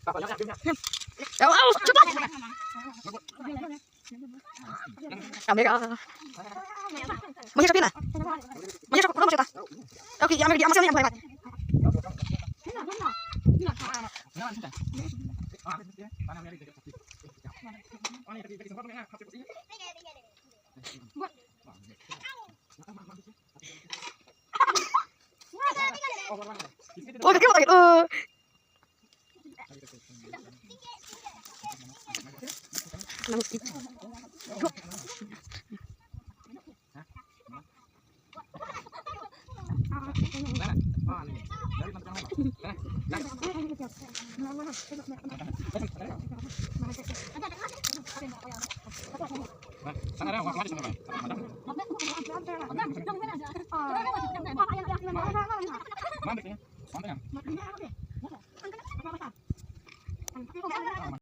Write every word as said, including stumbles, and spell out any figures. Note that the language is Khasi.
Au, au, cepat. Kamera. Masih sepi, nah? Masih sepi, masih sepi. Oke, ya, ambil dia, masih yang banyak. Oh, kaki mau sakit. Oh.